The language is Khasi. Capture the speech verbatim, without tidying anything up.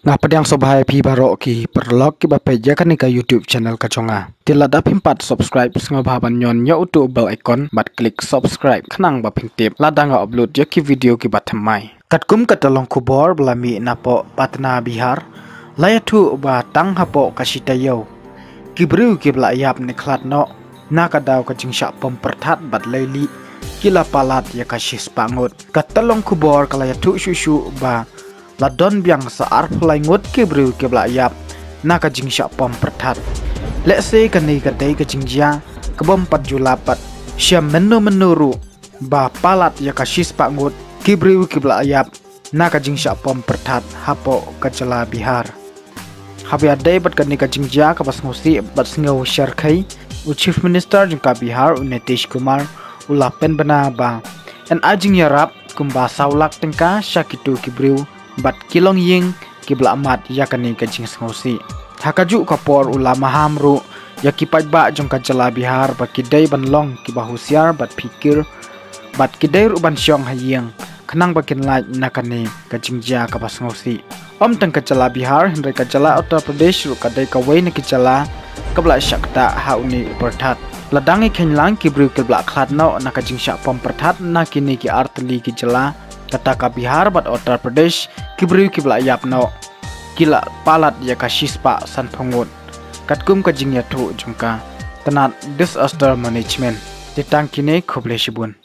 Nga pdiang sngewbha ïa phi baroh ki paralok kiba peit ïa kane ka YouTube channel ka jong nga. Te lada phim pat subscribe, sngewbha ban ñion ñiew utu u bell icon bad click subscribe khnang ba phin tip lada nga upload ïa ki video kiba thymmai. Katkum ka tyllong khubor ba la mih napoh Patna, Bihar, la ïathuh ba tang hapoh ka shi taïew ki briew kiba la ïap ne khlad noh na ka daw ka jingshah pom pyrthat bad lei lieh ki la palat ïa ka shispah ngut. Ka tyllong khubor ka la ïathuh shuh shuh ba la don biang sa arphew lai ngut ki briew kiba la ïap na ka jingshah pom pyrthat. Lehse kane ka dei ka jingjia ka bym pat ju lap bad shem mynno mynno ruh ba palat ïa ka shispah ngut ki briew kiba la ïap na ka jingshah pom pyrthat hapoh ka jylla Bihar. Haba ïadei bad kane ka jingjia kaba sngewsih bad sngew shyrkhei, u Chief Minister jong ka Bihar, u Nitish Kumar, u la pynbna ba yn ai jingïarap kumba saw lak tyngka sha kito ki briew bad ki longïing kiba la mad ïa kane ka jingsngewsih. Ha kajuh ka por u la maham ruh ïa ki paidbah jong ka jylla Bihar ba ki dei ban long kiba husiar bad phikir bad ki dei ruh ban shong ha ïing khnang ba kin lait na kane ka jingjia kaba sngewsih. Ym tang ka jylla Bihar, hynrei ka jylla Uttar Pradesh ruh ka dei kawei na ki jylla kaba la shah ktah ha une u pyrthat. La dang ïa kheiñ lang ki briew kiba la khlad noh na ka jingshah pom pyrthat na kine ki artylli ki jylla, kata ka Bihar bad Uttar Pradesh, ki briew kiba la ïap noh ki la palat ïa ka shispah sanphew ngut, katkum ka jingïathuh jong ka tnat Disaster Management. Te tang kine, khublei shibun.